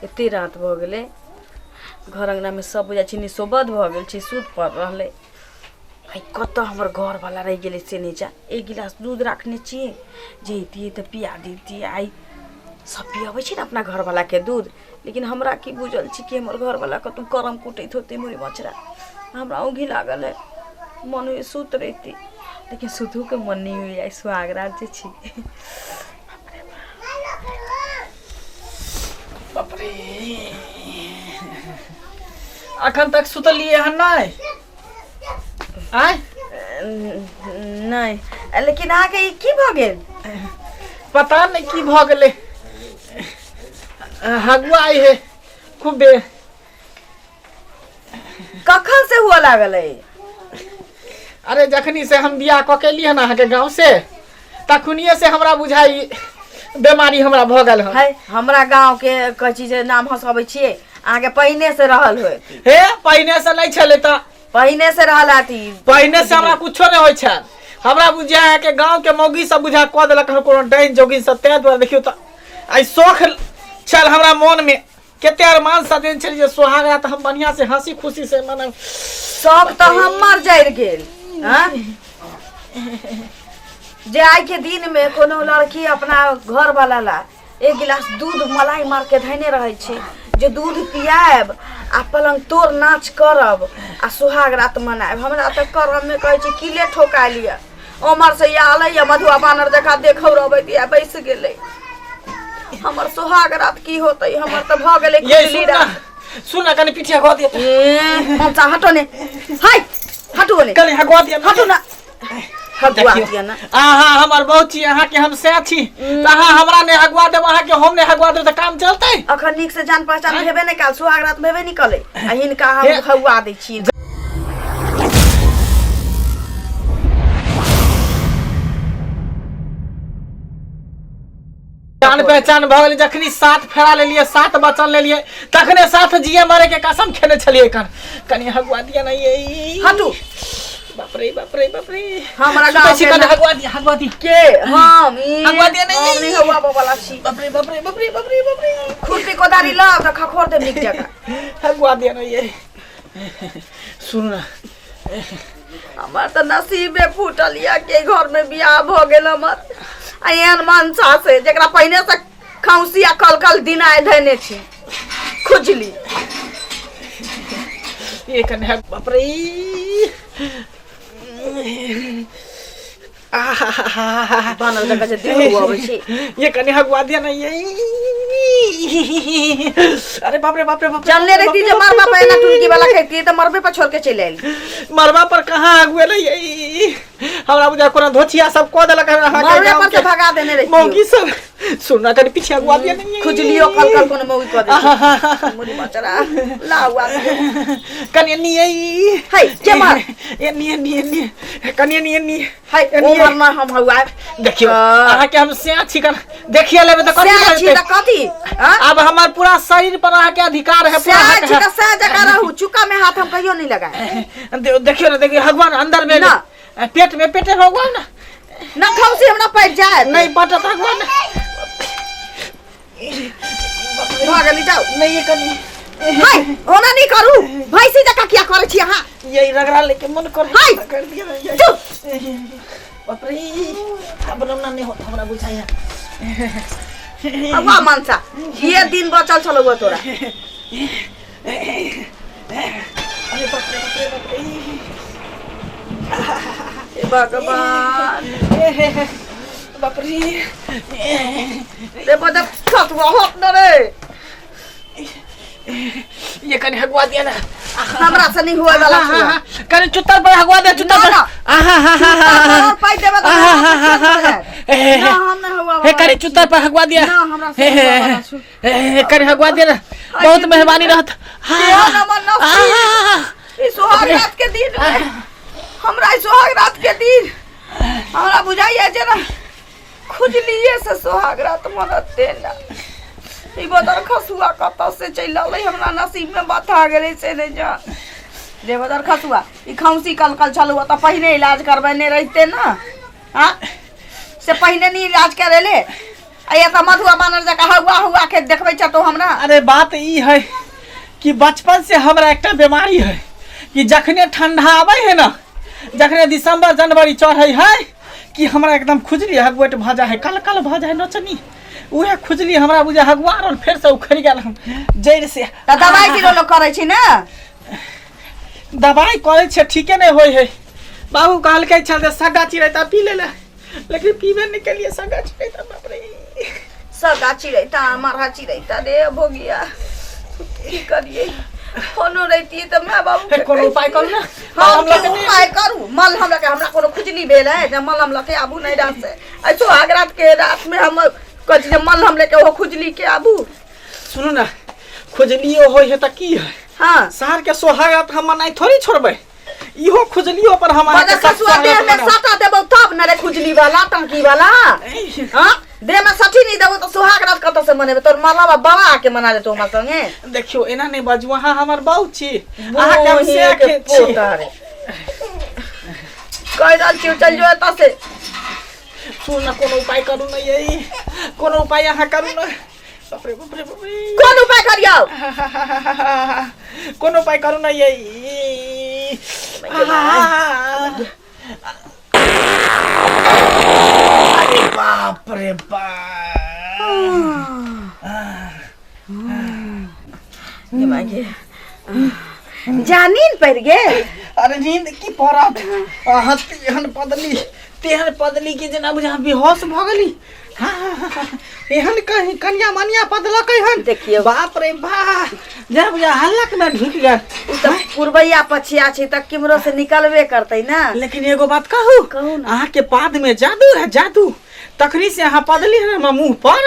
एते रात भऽ गेलै घर अङ्गनामे सब बुझाइ छै निसोबत भऽ गेल छै सुति पड़ रहलै। आइ कतऽ हमर घरवला रहि गेलै से नहि जान। एक गिलास दूध राखने छियै, जैतियै तऽ पिया दैतियै। आइ सब पियबै छै ने अपना घरवलाके दूध, लेकिन हमरा की बुझल छै कि हमर घरवला कतहु करम कुटैत होतै मुड़ी मछरा। हमरा औंघी लागल है, मन होइए सुति रहिती, लेकिन सुतहोके मन नहि होइए। आइ सुहागरात जे छी। बाप रे, अखन तक सुतलियै हन नहि? आय नहि, लेकिन अहाँके ई की भऽ गेल? पता नहि की भऽ गेलै। हगुआ आई है खूबे। कखन से हुआ लागल है? अरे जखनी से हम बियाह कऽ के एलियै हन अहाँके गाँव से, तखनिए से हमरा बुझाई बीमारी हमरा भऽ गेल हन। है, हमरा गाँव के कहै छी जे नाम हंसबै छियै, अहाँके पहिने से रहल होय। हे, पहिने से नहि छलै तऽ पहिने से रहल अथी। पहिने से हमरा कुछो नहि होइ छल। हमरा बुझा अहाँके गाँव के मौगी सब बुझा कऽ देलक हन कोनो डाइन जोगिन सब, ताहि दुआरे। देखियौ तऽ आइ शौख छल हमरा मोन मे, कते अरमान सजेने छलियै जे सोहाग रात हम बढ़िया से हंसी खुशी से मनाब। शौक तऽ हमर जरि गेल हँ जे आइ के दिन में कोनो लड़की अपना घर वाला ला एक गिलास दूध मलाई मार के धैने रहै छै जे दूध पियाएब आ पलंग तोड़ नाच करब आ सुहाग रात मनायब। हमरा तऽ करम में कहै छै किले ठोका लिअ। उम्हर से आलै या मधुआ बानर जकाँ देखौ रहबै या बैस गेलै। हमर सुहाग रात की होतै? हमर तऽ भऽ गेलै ये खुजली सुन ना, रात। सुन ना, कनि पीछे हगवा दिया। ए, मनसा हटो ने, हाय हटो ने। कनि हगवा दिया। हटो ना, हगुआ देखियौ, दिया ना। अहाँ हमर बहुत छी, अहाँके हम सएह छी, तऽ अहाँ हमरा नहि हगवा देब, अहाँके हम नहि हगवा देब तऽ काम चलतै? अखन नीक से जान पहचान भेबे नहि काल, सुहाग रात भेबे नहि कलै आ हिनका हम हे। हगुआ दै छी। जान पहचान भऽ गेलै जखनी सात फेरा लेलियै, सात बचन लेलियै, तखने साथ जिए मरे के कसम खेने छलियै। कन कनि हगुआ दिया ना ये। हटू। बाप रे बाप रे बाप रे। हमरा सुतै गाँव छी के कनि ना- हगुआ दिया, हगुआ दिया। के हम ई हगुआ दिया नहीं। हम नहीं हगुआ वाला छी। बाप रे बाप रे बाप रे बाप रे बाप रे। खुरपी कोदारी लाओ तऽ खखोर देब नीक जकाँ। हगुआ दिया ना ये, सुन ना। हमर तऽ नसीबे फूटल यऽ के घर में बियाह भऽ गेल हमर आ एहन मनसा से जकरा पहिने से खौसी आ कल कल दिन आय धैने छी खुजली। ये कने हग, बाप रे। आहाहाहा। बनल जकाँ जे देह अबै छै। ये कने हगुआ दिया ना ये। अरे बाप रे बाप रे बाप रे। जानले रहती जे मरबा पर एना टुनकी वाला खैती तऽ मरबे पर छोड़ के चलि आयली। मरबा पर कहाँ हगुए ले ये? हमरा बुझा कोनो धोछिया सब कऽ देलक हन अहाँके मरबे गाँव पर के से भगा देने रही। मौगी सब। सुन ना, कनि पीछे हगुआ दिया ना ये। खुजलियो कल कल कोनो मौगी कऽ दै। मुड़ी बचरा लाउ आ। कनि एनी ये। है के मार? एनी एनी एनी, कनि एनी एनी। है एनी। उमर में हम हौआ। देखियौ, हाँ। अहाँके हम सैं छी, कन देखिए लेबै तऽ कथी सएह छी हेतै? तऽ कथी हाँ? आब हमर पूरा शरीर पर अहाँके अधिकार है पूरा सएह हक छी है। तऽ सएह जकाँ रहू, चुका में हाथ हम कहियो नहीं लगाए। देखियौ ना, देखियौ भगवान अंदर में ना। पेट में, पेटे भगवान ना। ना खौसी हमरा पड़ि जायत। नहीं पटत भगवान। भऽ गेली, जाउ। नहीं, ये कनी। हाय, ओना नहीं करू, भैंसी जकाँ किया करै छी अहाँ? यही रगड़ा लेके मन कर हाय। कर दिया ना ये। चुप। बाप रे, अब ना नहीं होता हमरा बुझाइया। वाह मनसा, ये दिन बचल छलौ तोरा। अरे बाप रे बाप रे बाप रे। हे भगवान। बाप रे। रे बदक सतुआ होत न रे। ये कनी हगवा दिया ना। हमरा से नहीं हुए वाला हाँ, छुआ। हाँ, कनी चुत्तर पर हगवा दे, चुत्तर ना, पर। ना। आहा, हा, हा, हा, हा। और पाइ देबै तऽ आहा, हा, हा, हा, हा। ए, ना, हम नहीं हुआ हे वाला कनी छी। चुत्तर पर हगवा दिया। ना, हमरा से हे, हे, हुआ वाला छु। हे, हे, कनी हगवा दिया ना, बहुत मेहरबानी रहत। हाँ, केहन हमर नसीब। आहा, ई सुहाग रात के दिन में हमरा, ई सुहाग रात के दिन हमरा बुझाइया जेना खुजलिए से सुहाग रात मनते ना। ई बदर खसुआ कतऽ से चलि अलै हमरा नसीब में बता गेलै से नहि जान। रे बदर खसुआ, ई खौंसी कल कल छलौ तऽ पहिने इलाज करबेने रहिते ना। हाँ, से पहिने नहीं इलाज करेले। आ ये तऽ मधुआ बानर जकाँ हौआ हौआ के देखबै छ तो हमरा। अरे बात ई है कि बचपन से हमरा एकटा बीमारी है कि जखने ठंडा आबै है ना, जखने दिसंबर जनवरी चढ़े है कि हमरा एकदम खुजली हगुएट भऽ जाइ है, कल कल भऽ जाइ है नोचनी। उहे खुजली हमरा बुझा हगुआ रहल, फेर से उखड़ गेल हम जड़ि से। तऽ दवाइ की लोग करै छी ने? दवाइ करै छै, ठीके नहि होइ है। बाबू कहलकै छल जे सगा चिड़ैता पी ले ले, लेकिन पीबे नहि केलियै सगा चिड़ैता। बाप रे, सगा चिड़ैता मरहा चिड़ैता रे भोगिया, की करिए? फोनो रहितियै तऽ माय बाबू के कोनो उपाय करू ने। हम की उपाय करू? मलहम लऽ के हमरा कोनो खुजली भेल है जे मलहम लऽ के आबू नैहरा से? ऐ सोहाग रात के रात में हम कहै छी जे मलहम लेके ओहो खुजली के आबू। सुनू ने, खुजलियो होइ है तऽ की है? हाँ, सार के सोहाग रात हम मनाइ थोड़ी छोड़बै। इहो खुजलियो पर हम अहाँके बजर सब खसुआ देह सोहाग में मनाउ। सटा देबौ तब न रे खुजली वाला टंकी वाला। हाँ, देह में सठी नहीं देबौ तऽ सोहाग रात कतऽ से मनेबै? तोर मरला बाबा आके मना देतौ हमरा संगे। देखियौ, एना नहि बाजू, अहाँ हमर बाउ छी, अहाँके हम बोहिन से के छी। पोता रे, कहि रहल छियौ, चलि जो एतऽ से। सुन न, कोनो उपाय करू ने यै, कोनो उपाय अहाँ करू ने। बाप रे बाप रे बाप रे। कोन उपाय करियौ? कोनो उपाय करू ने यै। अरे बाप रे बाप। गे माय गे, जा नींद पड़ि गेल। अरे नींद की पड़त? अहाँ तेहन पदली, तेहन पदली कि जेना बुझा बेहोश भऽ गेली। हाँ, एहन कहीं कनिया मनिया पदलक हन। देखियौ। बाप रे बाप, जेना बुझा हल्लक में ढुकि गेल। ओ तऽ पुरबैया पछिया छै तऽ केम्हरो से निकलबे करतै ने। लेकिन एगो बात कहू? कहू ने। अहाँ के पाद में जादू है, जादू। तखनी से अहाँ पदली है हमरा मुंह पर,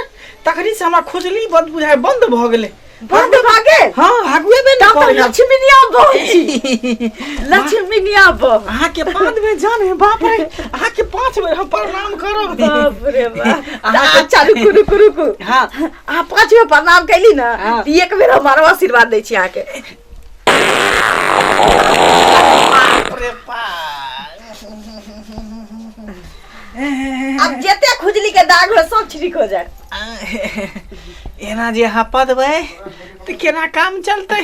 तखनी से हमरा खुजली बंद बुझाय बंद भऽ गेलै। बंद भऽ गेल? हाँ, आगुए में तब तऽ नहीं। लक्ष्मीनिया बहू छी, लक्ष्मीनिया बहू। अहाँ के पाद में जान है। बाप रे, अहाँ के 5 बेर हम प्रणाम करब। बाप रे बाप। अहाँ अच्छा रुकू रुकू रुकू। हाँ। अहाँ 5 बेर प्रणाम कैली ने? हाँ। तऽ एक बेर हम आरो आशीर्वाद दै छी अहाँके। बाप रे बाप। आब जते खुजली के दाग हो सब ठीक हो जाए। एना जे अहाँ पदबै तऽ केना काम चलतै?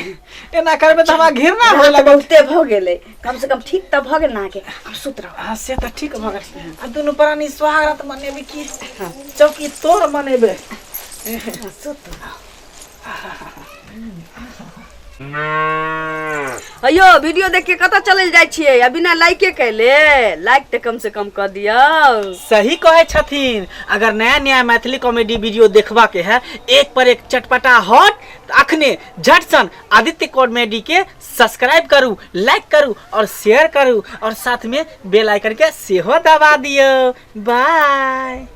एना करबै तऽ हमरा घृणा होय रात लागत। बहुते भऽ गेलै, कम से कम ठीक तऽ भऽ गेल ने अहाँके? आब सुत रहू। हाँ, से तऽ ठीक भऽ गेल। आ दुनू प्राणी सुहागरात मनेबै की चौकी तोड़ मनेबै? सुत रहू। अयो वीडियो देख के कतऽ चलल जाइ छियै आ बिना लाइके कैले? लाइक तऽ कम से कम कऽ दियौ। सही कहै छथिन। अगर नया नया मैथिली कॉमेडी वीडियो देखबा के है, एक पर एक चटपटा हॉट, तऽ अखने झटसन आदित्य कॉमेडी के सब्सक्राइब करू, लाइक करू और शेयर करू और साथ में बेल आइकन के सेहो दबा दियौ। बाय।